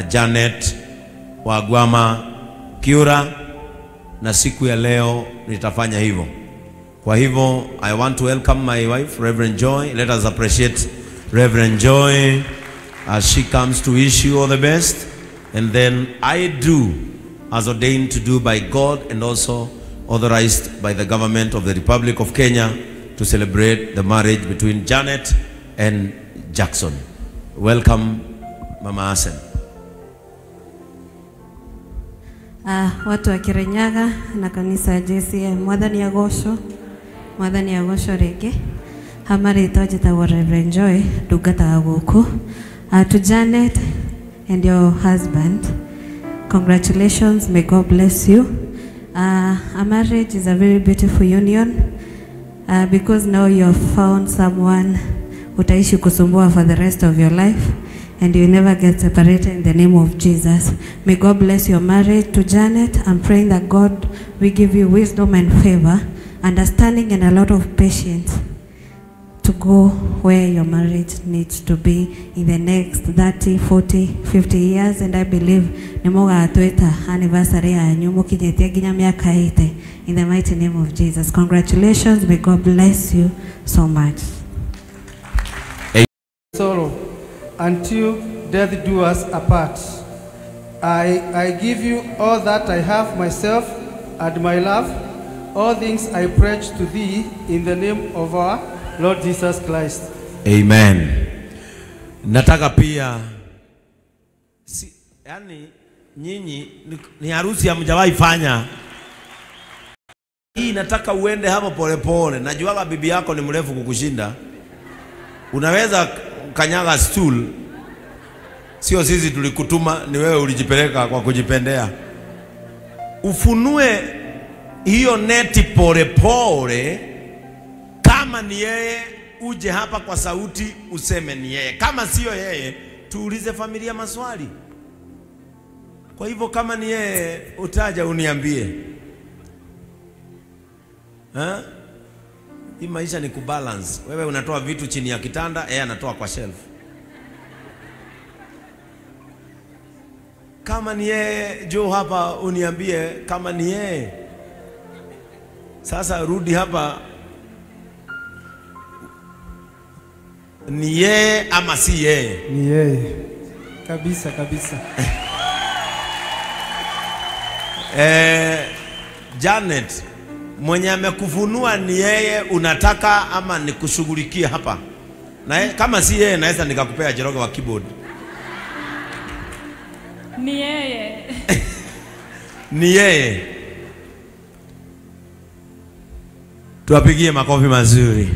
Janet Wagwama Kiura, na siku ya leo nitafanya hivyo. Kwa hivyo I want to welcome my wife Reverend Joy. Let us appreciate Reverend Joy as she comes to wish you all the best. And then I do as ordained to do by God and also authorized by the government of the Republic of Kenya to celebrate the marriage between Janet and Jackson. Welcome, Mama Asen. Watu wa Kirinyaga na kanisa ya JCM, mwathani agocwo, mwathani agocwo rĩngĩ. Hama rĩtwa njĩtagwo Reverend Joy, ndungataga gũkũ. To Janet and your husband, congratulations, may God bless you. A marriage is a very beautiful union because now you have found someone utaishi kusumbua for the rest of your life, and you never get separated in the name of Jesus. May God bless your marriage. To Janet, I'm praying that God will give you wisdom and favor, understanding and a lot of patience to go where your marriage needs to be in the next 30, 40, 50 years. And I believe nĩmũgatwĩta anniversary yanyu mũkinyĩtie nginya mĩaka 80 in the mighty name of Jesus. Congratulations. May God bless you so much. Sorrow until death do us apart. I give you all that I have myself and my love. All things I pledge to thee in the name of our Lord Jesus Christ. Amen. Nataka pia si, yani nyinyi ni harusi hamjawahi fanya. Hii nataka uende hapo polepole. Najuaga bibi yako ni mrefu kukushinda. Unaweza kanyaga stool. Sio sisi tulikutuma, ni wewe ulijipeleka kwa kujipendea. Ufunue hiyo neti polepole. Kama ni yeye, uje hapa kwa sauti useme ni yeye. Kama sio yeye, tuulize familia maswali. Kwa hivyo kama ni yeye, utaja uniambie. Ha? Hii maisha ni kubalance. Wewe unatoa vitu chini ya kitanda, yeye anatoa kwa shelf. Kama ni yeye, njoo hapa uniambie kama ni yeye. Sasa rudi hapa, ni yeye ama si yeye? Ni yeye. Kabisa kabisa. Janet, mwenye amekufunua ni yeye unataka ama nikushughulikie hapa? Na kama si yeye naweza nikakupea Njoroge wa keyboard. Ni yeye. Ni yeye. Tuwapigie makofi mazuri.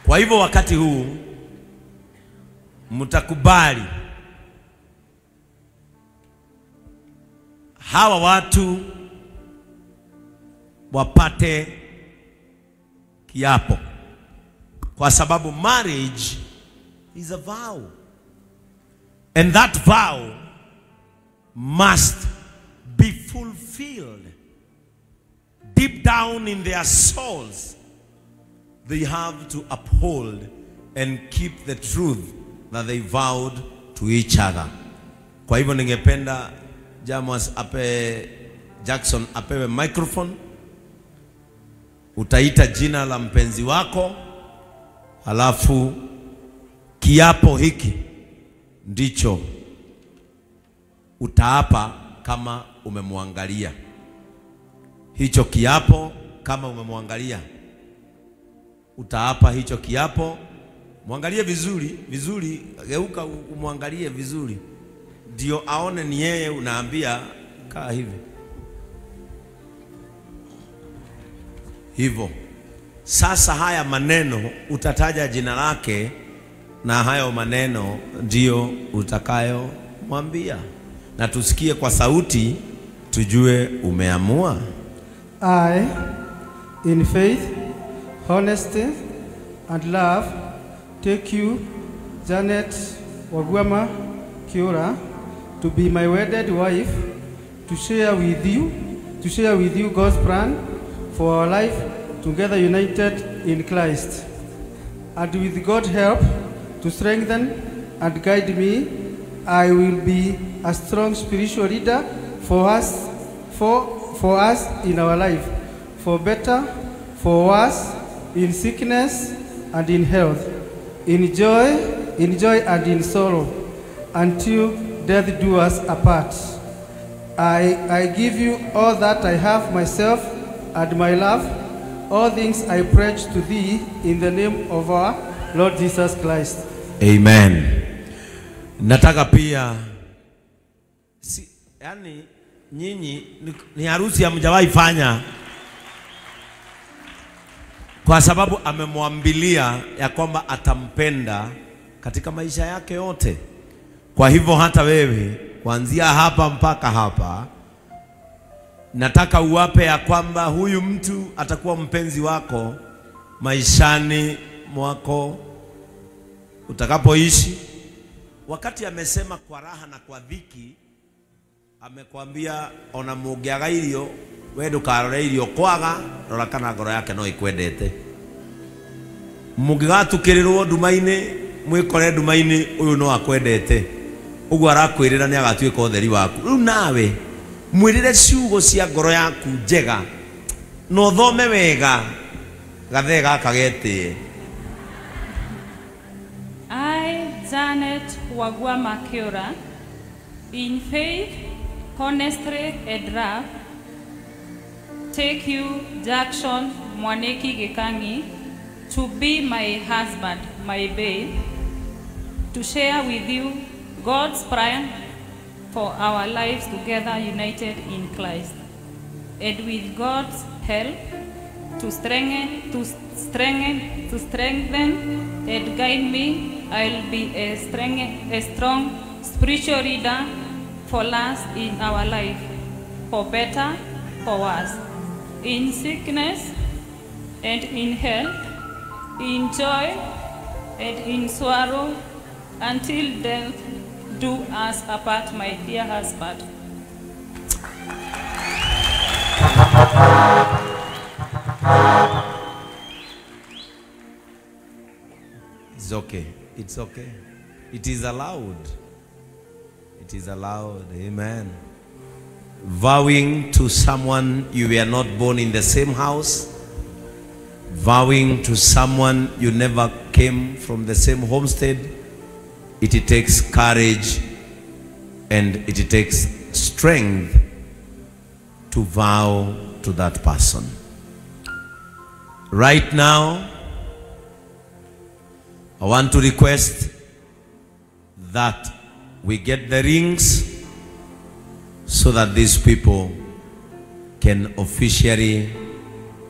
Kwa hivyo wakati huu mtakubali hawa watu wapate kiapo, kwa sababu marriage is a vow, and that vow must be fulfilled deep down in their souls. They have to uphold and keep the truth that they vowed to each other. Kwa hivyo ningependa Jamas ape Jackson apewe microphone. Utaita jina la mpenzi wako, halafu kiapo hiki ndicho utaapa kama umemwangalia. Hicho kiapo kama umemwangalia, utaapa hicho kiapo. Mwangalie vizuri vizuri, geuka umwangalie vizuri ndio aone ni yeye unaambia. Kaa hivi hivyo. Sasa haya maneno utataja jina lake, na hayo maneno ndio utakayo mwambia, na tusikie kwa sauti tujue umeamua. I, in faith, honesty and love, take you, Janet Wagwama Kiura, to be my wedded wife, to share with you God's plan for our life together united in Christ, and with God's help to strengthen and guide me, I will be a strong spiritual leader for us, for us in our life, for better, for worse, in sickness and in health, in joy and in sorrow, until death do us apart. I give you all that I have myself and my love. All things I pledge to thee in the name of our Lord Jesus Christ. Amen. Nataka pia si, yani nyinyi ni harusi hamjawahi fanya, kwa sababu amemwambilia ya kwamba atampenda katika maisha yake yote. Kwa hivyo hata wewe kuanzia hapa mpaka hapa, nataka uwape ya kwamba huyu mtu atakuwa mpenzi wako maishani mwako utakapoishi. Wakati amesema kwa raha na kwa dhiki, amekwambia ona mũngĩaga irio we ndũkarore irio kwaga, rora kana ngoro yake no ĩkwendete. Mũngĩgatukĩrĩrwo nduma-inĩ, mwĩkore nduma-inĩ, ũyũ no akwendete. Ũguo arakwĩrĩra nĩ agatuĩka ũtheri waku. Rĩu nawe mwĩrĩre ciugo cia ngoro yaku njega na ũthome wega gathee gaka getĩe. I, Janet Wagwa Kiura, in faith, honesty and love, take you, Jackson Mwaniki Gikangi, to be my husband, my babe, to share with you God's plan for our lives together united in Christ, and with God's help to strengthen and guide me, I'll be a strong spiritual leader for us in our life, for better, for worse, in sickness and in health, in joy and in sorrow, until death do us apart, my dear husband. It's okay. It's okay. It is allowed. It is allowed. Amen. Vowing to someone you were not born in the same house, vowing to someone you never came from the same homestead, it takes courage and it takes strength to vow to that person. Right now, I want to request that we get the rings so that these people can officially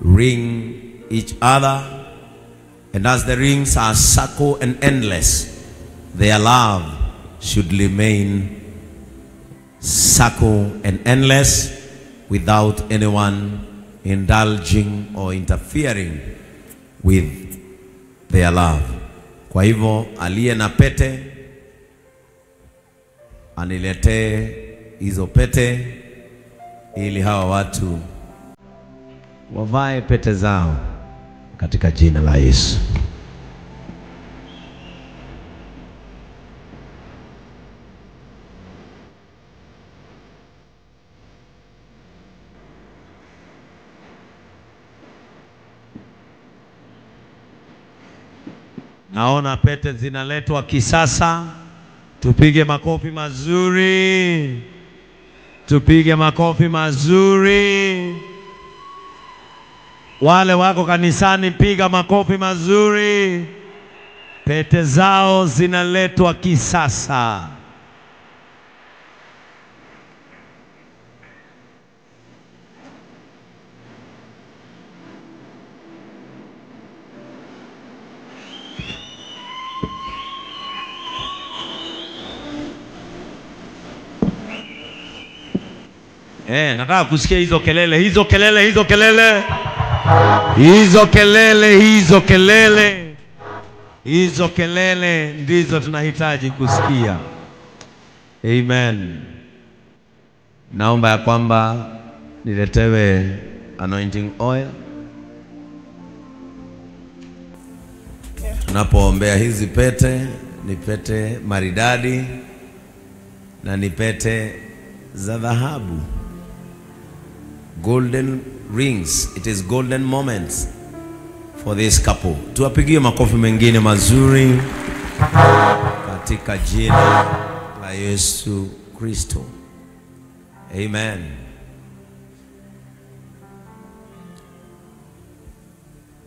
ring each other. And as the rings are circle and endless, their love should remain circle and endless without anyone indulging or interfering with their love. Kwa hivyo aliye na pete aniletee hizo pete ili hawa watu wavae pete zao katika jina la Yesu. Naona pete zinaletwa kisasa. Tupige makofi mazuri. Tupige makofi mazuri. Wale wako kanisani, piga makofi mazuri. Pete zao zinaletwa kisasa. Nataka kusikia hizo kelele, hizo kelele, hizo kelele. Hizo kelele, hizo kelele. Hizo kelele ndizo tunahitaji kusikia. Amen. Naomba ya kwamba niletewe anointing oil. Tunapoombea hizi pete, ni pete maridadi na ni pete za dhahabu. Golden rings. It is golden moments for this couple. Tuwapigie makofi mengine mazuri katika jina la Yesu Kristo. Amen.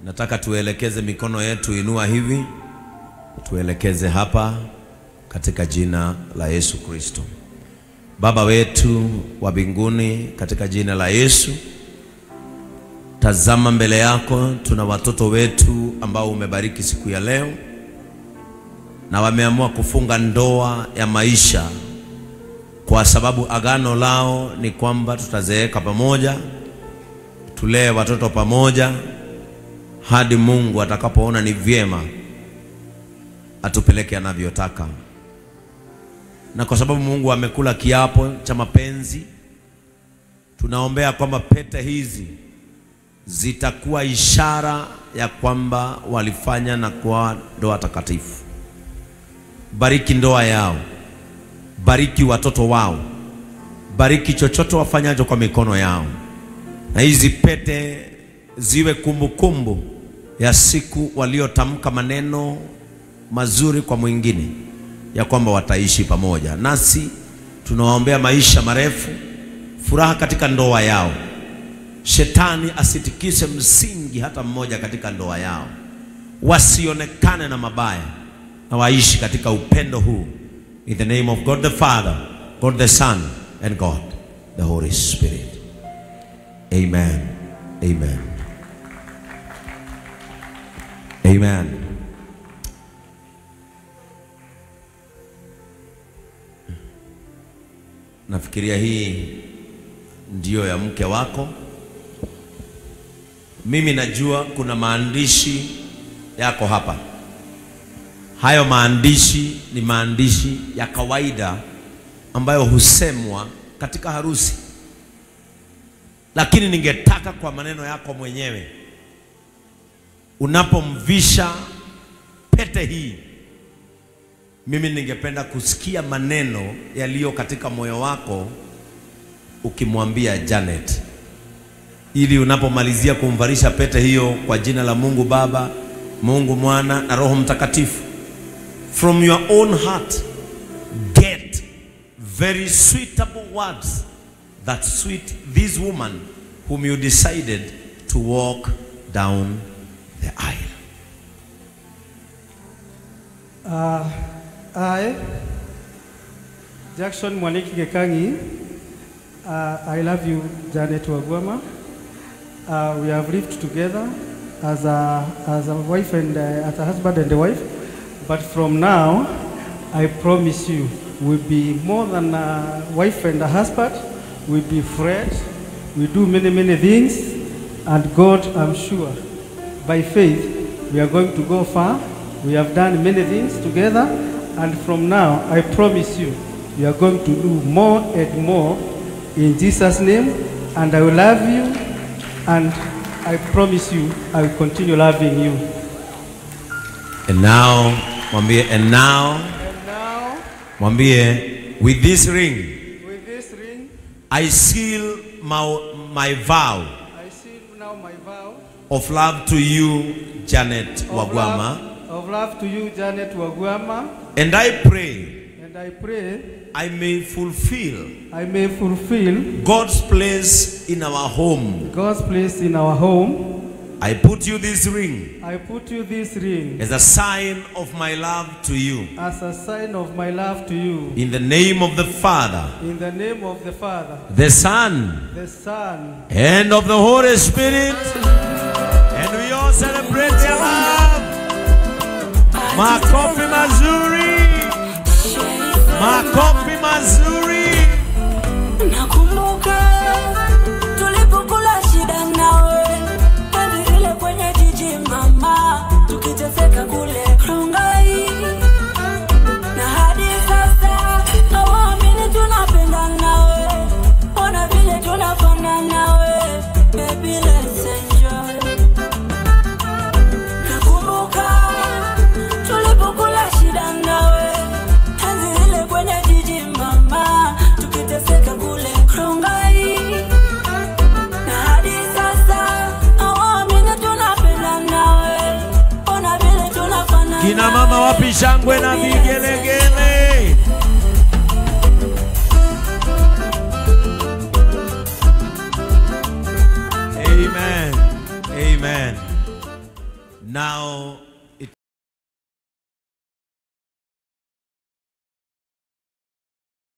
Nataka tuelekeze mikono yetu, inua hivi, tuelekeze hapa katika jina la Yesu Kristo. Baba wetu wa mbinguni, katika jina la Yesu, tazama mbele yako tuna watoto wetu ambao umebariki siku ya leo na wameamua kufunga ndoa ya maisha, kwa sababu agano lao ni kwamba tutazeeka pamoja, tulee watoto pamoja hadi Mungu atakapoona ni vyema atupeleke anavyotaka. Na kwa sababu Mungu amekula kiapo cha mapenzi, tunaombea kwamba pete hizi zitakuwa ishara ya kwamba walifanya na kuwa ndoa takatifu. Bariki ndoa yao, bariki watoto wao, bariki chochote wafanyacho kwa mikono yao. Na hizi pete ziwe kumbukumbu ya siku waliotamka maneno mazuri kwa mwingine, ya kwamba wataishi pamoja. Nasi tunawaombea maisha marefu, furaha katika ndoa yao. Shetani asitikise msingi hata mmoja katika ndoa yao. Wasionekane na mabaya na waishi katika upendo huu. In the name of God the Father, God the Son, and God the Holy Spirit. Amen. Amen. Amen. Nafikiria hii ndiyo ya mke wako. Mimi najua kuna maandishi yako hapa. Hayo maandishi ni maandishi ya kawaida ambayo husemwa katika harusi. Lakini ningetaka kwa maneno yako mwenyewe, unapomvisha pete hii, mimi ningependa kusikia maneno yaliyo katika moyo wako ukimwambia Janet, ili unapomalizia kumvalisha pete hiyo kwa jina la Mungu Baba, Mungu Mwana na Roho Mtakatifu, from your own heart get very suitable words that suit this woman whom you decided to walk down the aisle. I, Jackson Mwaniki Gekangi, I love you, Janet Wagwama. We have lived together as a wife and as a husband and a wife. But from now, I promise you, we'll be more than a wife and a husband. We'll be friends. We do many, many things. And God, I'm sure, by faith, we are going to go far. We have done many things together. And from now, I promise you, we are going to do more and more in Jesus' name. And I will love you. And I promise you, I will continue loving you. And now, mwambie, and now, mwambie, with this ring, I seal my vow. I seal now my vow of love to you, Janet Wagwama. Of love to you, Janet Wagwama. And I pray. And I pray. I may fulfill. I may fulfill God's place in our home. God's place in our home. I put you this ring. I put you this ring as a sign of my love to you. As a sign of my love to you. In the name of the Father. In the name of the Father. The Son. The Son. And of the Holy Spirit. And we all celebrate their love. Makofi mazuri. Makofi mazuri. Nakumbuka tulipokula shida nawe. Ile kwenye jiji mama, tukiteseka kule Rongai. Na hadi sasa hawaamini tunapenda nawe. Ona vile tunafana nawe. Baby, let's enjoy. Nakumbuka tulipokula shida nawe. Wapi shangwe na vigelegele? Amen. Amen. Now